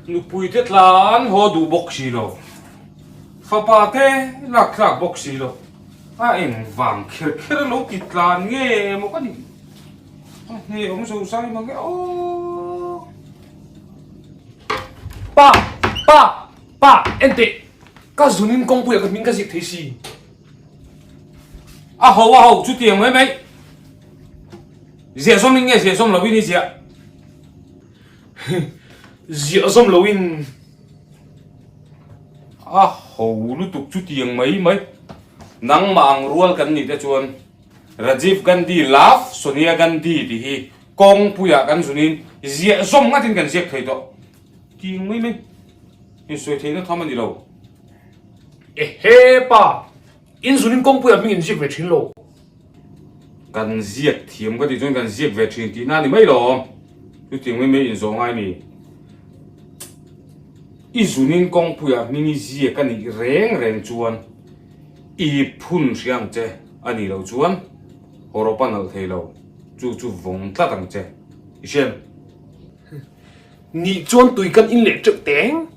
Nupui te tlan haw duh bawk si lo, fapa te lak tlak bawk si lo, a eng vang kher kher lo ti tlan nge maw ka nih? A hne awm zo zai mang e aw. Pa! Pa! Pa! Enteh! Ka zunin kawngpuiah ka hming ka ziak thei si. A ho a ho chutiang mai mai. Ziah zawm in nge ziah zawm lo in i ziah? Ziah zawm lo in. A ho lutuk chutiang mai mai. Nangmah ang rual kan nih te chuan Rajiv Gandhi love Sonia Gandhi tih hi kawngpuiah kan zunin ziah zawm ngatin kan ziak thei tawh. Tiang mai mai. Insawi theihna tham a ni lo. Ehe pa! In zunin kawngpuiah hming in ziak ve thin lo. Kan ziak thiam ka tih chuan kan ziak ve thin tihna a ni mai lo. Chutiang mai mai inzawh ngai ni. I zunin kawngpuiah hming i ziak a nih reng reng chuan i phun hria ang che a nih loh chuan hawrawp a nalh thei lo. Chu chu vawng tlat ang che. I hriat? Nih chuan tui kan in leh teuh teng.